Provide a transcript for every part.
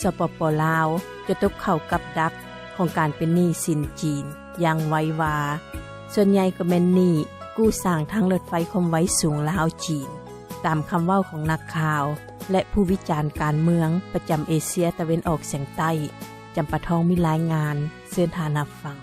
ສປປ ລາວ ຈະຕົກເຂົ້າກັບດັກຂອງການເປັນໜີ້ສິນຈີນຢ່າງໄວວາ, ສ່ວນໃຫຍ່ກໍແມ່ນໜີ້ກູ້ສ້າງທາງລົດໄຟຄວາມໄວສູງລາວ-ຈີນ, ຕາມຄຳເວົ້າຂອງນັກຂ່າວ ແລະ ຜູ້ວິຈານການເມືອງປະຈຳເອເຊຍຕາເວັນອອກສຽງໃຕ້. ຈຳປາທອງມີລາຍງານ, ເຊີນທ່ານຮັບຟັງ.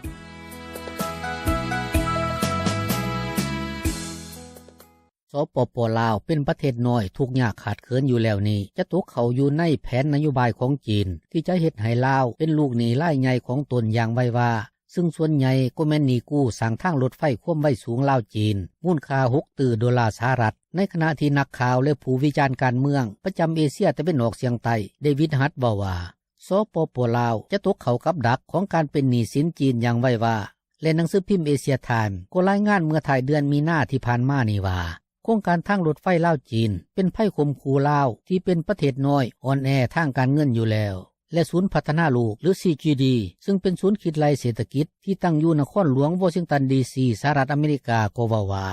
ສປປ ລາວ ເປັນປະເທດນ້ອຍ ທຸກຍາກຂາດເຂີນຢູ່ແລ້ວນີ້ ຈະຕົກເຂົ້າຢູ່ໃນແຜນນະໂຍບາຍຂອງຈີນ ທີ່ຈະເຮັດໃຫ້ລາວເປັນລູກໜີ້ລາຍໃຫຍ່ຂອງຕົນຢ່າງໄວວາ, ຊຶ່ງສ່ວນໃຫຍ່ກໍແມ່ນໜີ້ກູ້ສ້າງທາງລົດໄຟຄວາມໄວສູງລາວ-ຈີນ ມູນຄ່າຫົກຕື້ໂດລາສະຫະລັດ, ໃນຂະນະທີ່ນັກຂ່າວ ແລະ ຜູ້ວິຈານການເມືອງປະຈຳເອເຊຍຕາເວັນອອກສຽງໃຕ້ ເດວິດ ຮັດ ເວົ້າວ່າ ສປປ ລາວ ຈະຕົກເຂົ້າກັບດັກຂອງການເປັນໜີ້ສິນຈີນຢ່າງໄວວາ ແລະ ໜັງສືພິມເອເຊຍທາມ ກໍລາຍງານເມື່ອທ້າຍເດືອນມີນາທີ່ຜ່ານມານີ້ວ່າ ໂຄງການທາງລົດໄຟລາວ-ຈີນ ເປັນໄພຂົ່ມຂູ່ລາວ ທີ່ເປັນປະເທດນ້ອຍອ່ອນແອທາງການເງິນຢູ່ແລ້ວ ແລະ ສູນພັດທະນາໂລກ ຫຼື ຊີຈີດີ ຊຶ່ງເປັນສູນຄິດໄລ່ເສດຖະກິດ ທີ່ຕັ້ງຢູ່ນະຄອນຫຼວງວໍຊິງຕັນ ດີຊີ ສະຫະລັດອາເມລິກາ ກໍເວົ້າວ່າ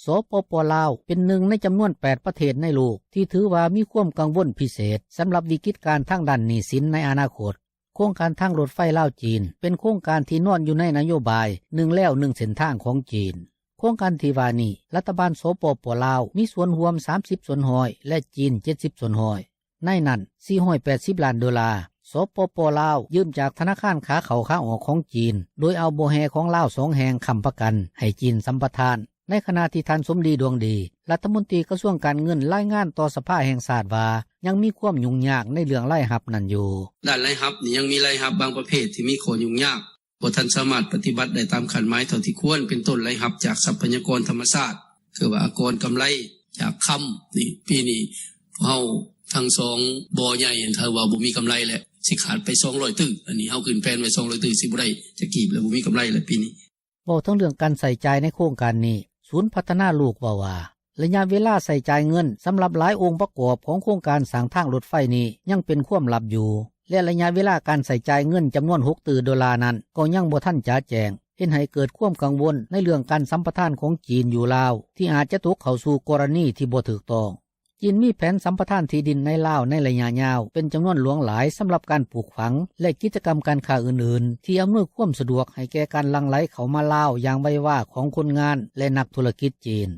ສປປ ລາວ ເປັນໜຶ່ງໃນຈຳນວນແປດປະເທດໃນໂລກ ທີ່ຖືວ່າມີຄວາມກັງວົນພິເສດ ສຳລັບວິກິດການທາງດ້ານໜີ້ສິນໃນອະນາຄົດ. ໂຄງການທາງລົດໄຟລາວ-ຈີນ ເປັນໂຄງການທີ່ນອນຢູ່ໃນນະໂຍບາຍໜຶ່ງແລວໜຶ່ງເສັ້ນທາງຂອງຈີນ. ໂຄງການທີ່ວ່ານີ້ ລັດຖະບານ ສປປ ລາວ ມີສ່ວນຮ່ວມສາມສິບສ່ວນຮ້ອຍ ແລະ ຈີນເຈັດສິບສ່ວນຮ້ອຍ. ໃນນັ້ນ ສີ່ຮ້ອຍແປດສິບລ້ານໂດລາ ສປປ ລາວ ຢືມຈາກທະນາຄານຂາເຂົ້າຂາອອກຂອງຈີນ ໂດຍເອົາບໍ່ແຮ່ຂອງລາວສອງແຫ່ງຄ້ຳປະກັນໃຫ້ຈີນສຳປະທານ, ໃນຂະນະທີ່ທ່ານ ສົມດີ ດວງດີ ລັດຖະມົນຕີກະຊວງການເງິນ ລາຍງານຕໍ່ສະພາແຫ່ງຊາດວ່າ ຍັງມີຄວາມຫຍຸ້ງຍາກໃນເລື່ອງລາຍຮັບນັ້ນຢູ່. ດ້ານລາຍຮັບນີ້ ຍັງມີລາຍຮັບບາງປະເພດທີ່ມີຂໍ້ຫຍຸ້ງຍາກ ບໍ່ທັນສາມາດປະຕິບັດໄດ້ຕາມຄາດໝາຍເທົ່າທີ່ຄວນ, ເປັນຕົ້ນລາຍຮັບຈາກຊັບພະຍາກອນທຳມະຊາດ ຄືວ່າອາກອນກຳໄລຈາກຄຳ. ນີ້ ປີນີ້ພວກເຮົາທັງສອງບໍ່ໃຫຍ່ ຖືວ່າບໍ່ມີກຳໄລແຫຼະ, ຊິຂາດໄປສອງຮ້ອຍຕື້. ອັນນີ້ເຮົາຂຶ້ນແຜນໄວ້ສອງຮ້ອຍຕື້ ຊິບໍ່ໄດ້ຈັກກີບ ແລ້ວບໍ່ມີກຳໄລແຫຼະປີນີ້. ເວົ້າເຖິງເລື່ອງການໃຊ້ຈ່າຍໃນໂຄງການນີ້ ສູນພັດທະນາໂລກເວົ້າວ່າ ໄລຍະເວລາໃຊ້ຈ່າຍເງິນສຳລັບຫຼາຍອົງປະກອບຂອງໂຄງການສ້າງທາງລົດໄຟນີ້ຍັງເປັນຄວາມລັບຢູ່ ແລະ ໄລຍະເວລາການໃຊ້ຈ່າຍເງິນຈຳນວນຫົກຕື້ໂດລານັ້ນ ກໍຍັງບໍ່ທັນຈະແຈ້ງ, ເຮັດໃຫ້ເກີດຄວາມກັງວົນໃນເລື່ອງການສຳປະທານຂອງຈີນຢູ່ລາວ ທີ່ອາດຈະຕົກເຂົ້າສູ່ກໍລະນີທີ່ບໍ່ຖືກຕ້ອງ. ຈີນມີແຜນສຳປະທານທີ່ດິນໃນລາວໃນໄລຍະຍາວເປັນຈຳນວນຫຼວງຫຼາຍສຳລັບການປູກຝັງ ແລະ ກິດຈະກຳການຄ້າອື່ນໆ ທີ່ອຳນວຍຄວາມສະດວກໃຫ້ແກ່ການຫຼັ່ງໄຫຼເຂົ້າມາລາວຢ່າງໄວວາຂອງຄົນງານ ແລະ ນັກທຸລະກິດຈີນ.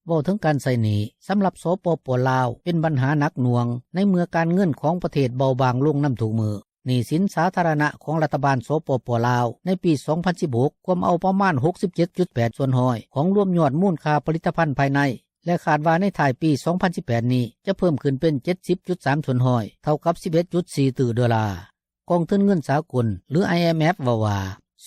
ເວົ້າເຖິງການໃຊ້ໜີ້ ສຳລັບ ສປປ ລາວ ເປັນບັນຫາໜັກໜ່ວງ ໃນເມື່ອການເງິນຂອງປະເທດເບົາບາງລົງນຳທຸກມື້. ໜີ້ສິນສາທາລະນະຂອງລັດຖະບານ ສປປ ລາວ ໃນປີສອງພັນສິບຫົກ ກວມເອົາປະມານຫົກສິບເຈັດຈຸດແປດສ່ວນຮ້ອຍຂອງລວມຍອດມູນຄ່າຜະລິດຕະພັນພາຍໃນ ແລະ ຄາດວ່າໃນທ້າຍປີສອງພັນສິບແປດນີ້ ຈະເພີ່ມຂຶ້ນເປັນເຈັດສິບຈຸດສາມສ່ວນຮ້ອຍ ເທົ່າກັບສິບເອັດຈຸດສີ່ຕື້ໂດລາ. ກອງທຶນເງິນສາກົນ ຫຼື ໄອເອັມເອັຟ ເວົ້າວ່າ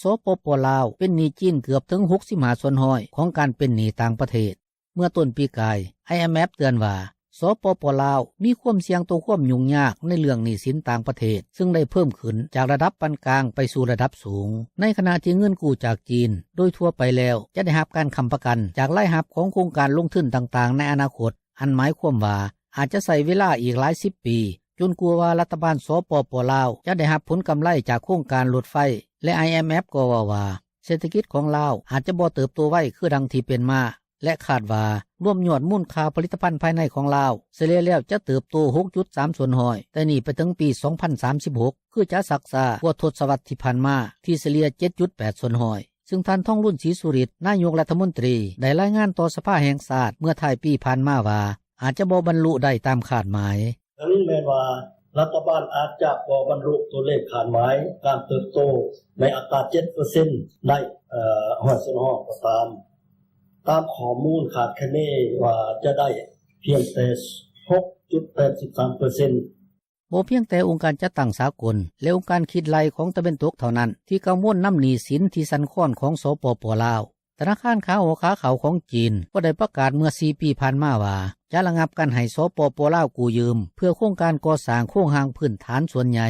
ສປປ ລາວ ເປັນໜີ້ຈີນເກືອບເຖິງຫົກສິບຫ້າສ່ວນຮ້ອຍຂອງການເປັນໜີ້ຕ່າງປະເທດ. ເມື່ອຕົ້ນປີກາຍ ໄອເອັມເອັຟ ເຕືອນວ່າ ສປປ ລາວ ມີຄວາມສ່ຽງຕໍ່ຄວາມຫຍຸ້ງຍາກໃນເລື່ອງໜີ້ສິນຕ່າງປະເທດ ຊຶ່ງໄດ້ເພີ່ມຂຶ້ນຈາກລະດັບປານກາງໄປສູ່ລະດັບສູງ, ໃນຂະນະທີ່ເງິນກູ້ຈາກຈີນໂດຍທົ່ວໄປແລ້ວ ຈະໄດ້ຮັບການຄ້ຳປະກັນຈາກລາຍຮັບຂອງໂຄງການລົງທຶນຕ່າງໆໃນອະນາຄົດ, ອັນໝາຍຄວາມວ່າອາດຈະໃຊ້ເວລາອີກຫຼາຍສິບປີ ຈົນກວ່າລັດຖະບານ ສປປ ລາວ ຈະໄດ້ຮັບຜົນກຳໄລຈາກໂຄງການລົດໄຟ ແລະ ໄອເອັມເອັຟ ກໍເວົ້າວ່າ ເສດຖະກິດຂອງລາວອາດຈະບໍ່ເຕີບໂຕໄວຄືດັ່ງທີ່ເປັນມາ ແລະ ຄາດວ່າລວມຍອດມູນຄ່າຜະລິດຕະພັນພາຍໃນຂອງລາວ ສະເລ່ຍແລ້ວຈະເຕີບໂຕຫົກຈຸດສາມສ່ວນຮ້ອຍ ແຕ່ນີ້ໄປເຖິງປີສອງພັນສາມສິບຫົກ ຄືຈະຊັກຊ້າກວ່າທົດສະວັດທີ່ຜ່ານມາ ທີ່ສະເລ່ຍເຈັດຈຸດແປດສ່ວນຮ້ອຍ ຊຶ່ງທ່ານ ທອງລຸນ ສີສຸລິດ ນາຍົກລັດຖະມົນຕີ ໄດ້ລາຍງານຕໍ່ສະພາແຫ່ງຊາດເມື່ອທ້າຍປີຜ່ານມາວ່າ ອາດຈະບໍ່ບັນລຸໄດ້ຕາມຄາດໝາຍ. ເຖິງແມ່ນວ່າລັດຖະບານອາດຈະບໍ່ບັນລຸຕົວເລກຄາດໝາຍການເຕີບໂຕໃນອັດຕາເຈັດເປີເຊັນໄດ້ ເອີ ຮ້ອຍສ່ວນຮ້ອຍກໍຕາມ, ຕາມຂໍ້ມູນຄາດຄະເນວ່າຈະໄດ້ພຽງແຕ່ຫົກຈຸດແປດສິບສາມເປີເຊັນ. ບໍ່ພຽງແຕ່ອົງການຈັດຕັ້ງສາກົນ ແລະ ອົງການຄິດໄລ່ຂອງຕາເວັນຕົກເທົ່ານັ້ນ ທີ່ກັງວົນນຳໜີ້ສິນທີ່ສັ່ນຄອນຂອງ ສປປ ລາວ, ທະນາຄານຂາອອກຂາເຂົ້າຂອງຈີນກໍໄດ້ປະກາດເມື່ອສີ່ປີຜ່ານມາວ່າ ຈະລະງັບການໃຫ້ ສປປ ລາວ ກູ້ຢືມ ເພື່ອໂຄງການກໍ່ສ້າງໂຄງຮ່າງພື້ນຖານສ່ວນໃຫຍ່.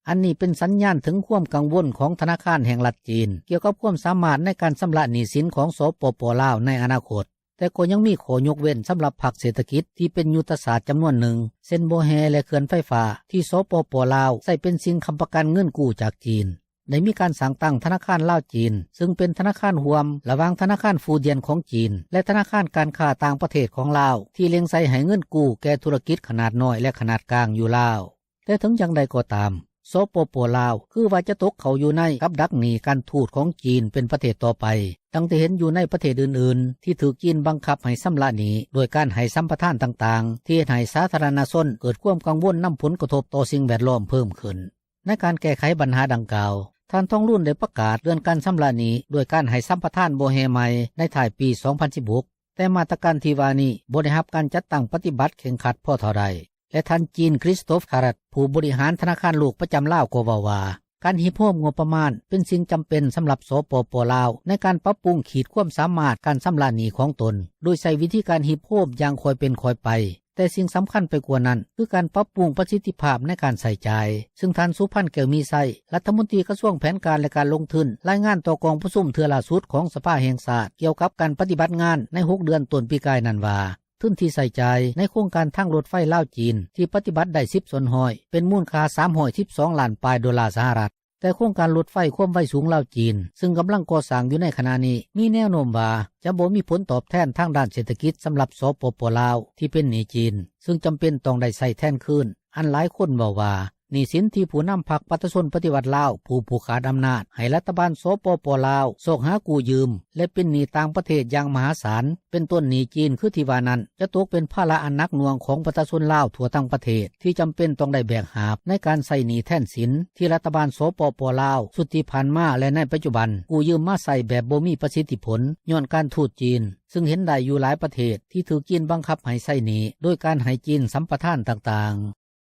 ອັນນີ້ເປັນສັນຍານເຖິງຄວາມກັງວົນຂອງທະນາຄານແຫ່ງລັດຈີນ ກ່ຽວກັບຄວາມສາມາດໃນການຊຳລະໜີ້ສິນຂອງ ສປປ ລາວ ໃນອະນາຄົດ, ແຕ່ກໍຍັງມີຂໍ້ຍົກເວັ້ນສຳລັບພາກເສດຖະກິດທີ່ເປັນຍຸດທະສາດຈຳນວນໜຶ່ງ ເຊັ່ນ ບໍ່ແຮ່ ແລະ ເຂື່ອນໄຟຟ້າ ທີ່ ສປປ ລາວ ໃຊ້ເປັນສິ່ງຄ້ຳປະກັນເງິນກູ້ຈາກຈີນ. ໄດ້ມີການສ້າງຕັ້ງທະນາຄານລາວ-ຈີນ ຊຶ່ງເປັນທະນາຄານຮ່ວມລະຫວ່າງທະນາຄານຟູດຽນຂອງຈີນ ແລະ ທະນາຄານການຄ້າຕ່າງປະເທດຂອງລາວ ທີ່ເລັງໃສ່ໃຫ້ເງິນກູ້ແກ່ທຸລະກິດຂະໜາດນ້ອຍ ແລະ ຂະໜາດກາງຢູ່ລາວ. ແຕ່ເຖິງຢ່າງໃດກໍຕາມ, ສ ສປປລາວ ຄືວ່າຈະຕົກເຂົ້າຢູ່ໃນກັບດັກໜີ້ການທູດຂອງຈີນເປັນປະເທດຕໍ່ໄປ ດັ່ງທີ່ເຫັນຢູ່ໃນປະເທດອື່ນໆ ທີ່ຖືກຈີນບັງຄັບໃຫ້ຊຳລະໜີ້ ດ້ວຍການໃຫ້ສຳປະທານຕ່າງໆ ທີ່ເຮັດໃຫ້ສາທາລະນະຊົນເກີດຄວາມກັງວົນນຳຜົນກະທົບຕໍ່ສິ່ງແວດລ້ອມເພີ່ມຂຶ້ນ. ໃນການແກ້ໄຂບັນຫາດັ່ງກ່າວ ທ່ານ ທອງລຸນ ໄດ້ປະກາດເລື່ອນການຊຳລະໜີ້ ດ້ວຍການໃຫ້ສຳປະທານບໍ່ແຮ່ໃໝ່ໃນທ້າຍປີສອງພັນສິບຫົກ ແຕ່ມາດຕະການທີ່ວ່ານີ້ບໍ່ໄດ້ຮັບການຈັດຕັ້ງປະຕິບັດເຄັ່ງຄັດພໍເທົ່າໃດ. ແລະທ່ານ Jean-Christophe Garat ຜູ້ບໍລິຫານທະນາຄານໂລກປະຈຳລາວກໍເວົ້າວ່າ ການຮີບໂຮມງົບປະມານເປັນສິ່ງຈຳເປັນສຳລັບ ສປປລາວ ໃນການປັບປຸງຂີດຄວາມສາມາດການຊຳລະໜີ້ຂອງຕົນ ໂດຍໃຊ້ວິທີການຮີບໂຮມຢ່າງຄ່ອຍເປັນຄ່ອຍໄປ, ແຕ່ສິ່ງສຳຄັນໄປກວ່ານັ້ນ ຄືການປັບປຸງປະສິດທິພາບໃນການໃຊ້ຈ່າຍ, ຊຶ່ງທ່ານ ສຸພັນ ແກ້ວມີໄຊ ລັດຖະມົນຕີກະຊວງແຜນການ ແລະ ການລົງທຶນ ລາຍງານຕໍ່ກອງປະຊຸມເທື່ອລ່າສຸດຂອງສະພາແຫ່ງຊາດ ກ່ຽວກັບການປະຕິບັດງານໃນຫົກເດືອນຕົ້ນປີກາຍນັ້ນວ່າ ທຶນທີ່ໃຊ້ຈ່າຍໃນໂຄງການທາງລົດໄຟລາວ-ຈີນ ທີ່ປະຕິບັດໄດ້ສິບສ່ວນຮ້ອຍ ເປັນມູນຄ່າສາມຮ້ອຍສິບສອງລ້ານປາຍໂດລາສະຫະລັດ, ແຕ່ໂຄງການລົດໄຟຄວາມໄວສູງລາວ-ຈີນ ຊຶ່ງກຳລັງກໍ່ສ້າງຢູ່ໃນຂະນະນີ້ ມີແນວໂນ້ມວ່າຈະບໍ່ມີຜົນຕອບແທນທາງດ້ານເສດຖະກິດສຳລັບ ສປປລາວ ທີ່ເປັນໜີ້ຈີນ ຊຶ່ງຈຳເປັນຕ້ອງໄດ້ໃຊ້ແທນຄືນ ອັນຫຼາຍຄົນເວົ້າວ່າ ໜີ້ສິນທີ່ຜູ້ນຳພັກປະຊາຊົນປະຕິວັດລາວ ຜູ້ຜູກຂາດອຳນາດ ໃຫ້ລັດຖະບານ ສປປລາວ ຊອກຫາກູ້ຢືມ ແລະ ເປັນໜີ້ຕ່າງປະເທດຢ່າງມະຫາສານ ເປັນຕົ້ນໜີ້ຈີນຄືທີ່ວ່ານັ້ນ ຈະຕົກເປັນພາລະອັນໜັກໜ່ວງຂອງປະຊາຊົນລາວທົ່ວທັງປະເທດ ທີ່ຈຳເປັນຕ້ອງໄດ້ແບກຫາບໃນການໃຊ້ໜີ້ແທນສິນ ທີ່ລັດຖະບານ ສປປລາວ ຊຸດທີ່ຜ່ານມາ ແລະ ໃນປັດຈຸບັນ ກູ້ຢືມມາໃຊ້ແບບບໍ່ມີປະສິດທິຜົນ ຍ້ອນການທູດຈີນ ຊຶ່ງເຫັນໄດ້ຢູ່ຫຼາຍປະເທດທີ່ຖືກຈີນບັງຄັບໃຫ້ໃຊ້ໜີ້ ໂດຍການໃຫ້ຈີນສຳປະທານຕ່າງໆ.